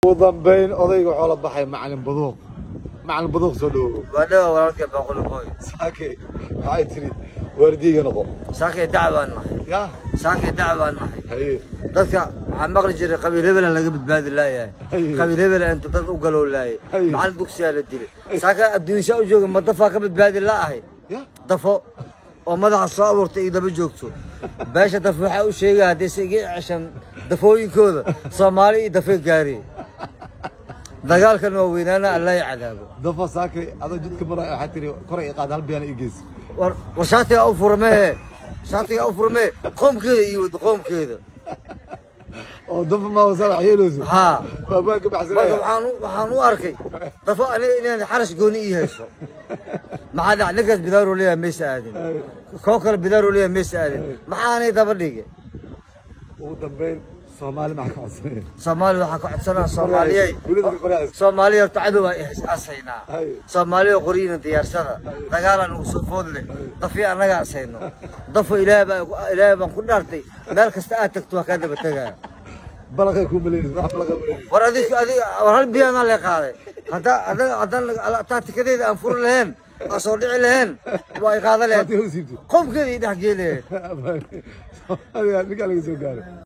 Ugu dambayn odayga waxaa la baxay Macalin Baduuq. Macalin Baduuq, soo dhawow. Waa dhawa walaalkay Baaquli Boy. Saakay waxay tiri waardiyiga noqo. Saakay dacwaan nahay. Ya. Saakay dacwaan nahay. Haye. Dadka waxaa maqli jiray qabiil hebelan laga badbaadi laayahay. Haye. Qabiil hebel inta dad u galow laayay. Haye. Macalin dugsiyaa la dilay. Saaka adduunsha u jooga ma dafaa ka badbaadi la'ahay? Ya. Dafo oo madaxa soo abuurtay iyo daba joogto beesha dafo waxaa u sheegaya haddayse iga ceshan dafooyinkooda Soomaali iyo dafo gaari dagaalkan waa weynaana, Allah i cadaabo. Dafa saakay adoo jidka maraya waxaa tiri koray i qaad, hal biyana ii geys. War war shaatiga u furmee, shaatiga u furmee, qoomkeeda iyo wada qoomkeeda. Oo dafa maa wasaa wax yeeleyso. Haa. Baabaan ka marka baxsanaya. Waxaan u arkay dafo aniga inaan xarash gooni ii hayso. Maxaa dhac ninkaas bidaaruu leeyahay maysa aadin, koo kale bidaaruu leeyahay maysa aadin, maxaanay daba dhigay? Ugu dambayn Soomaali maxaa ka codsanaya? Soomaali waxaa ka codsanaa, Soomaaliyey. Weli dadka qoryahays. Soomaaliya horta cadow aa ashaynaa. Haye. Soomaaliya qoryiina diyaarsada, dagaalaan ugu soo food leh dafi annaga ashayno. Dafo Ilaah baa, Ilaahay baan ku dhaartay, meel kasta aad tagto waa kaa daba tegaya. Balaqay kuu malaynaysa, wax balaqay malaynaysa. War adig adig war hal biyaanaa lee qaaday, hadda hadda haddaan taatikadeeda aan furi lahayn aan soo dhici lahayn waa ay qaadan lahayn. Shaatiga u siibtay. Qoomkeeda i dhex geelayen. Soomaaliya ninkaa laga soo gaaro.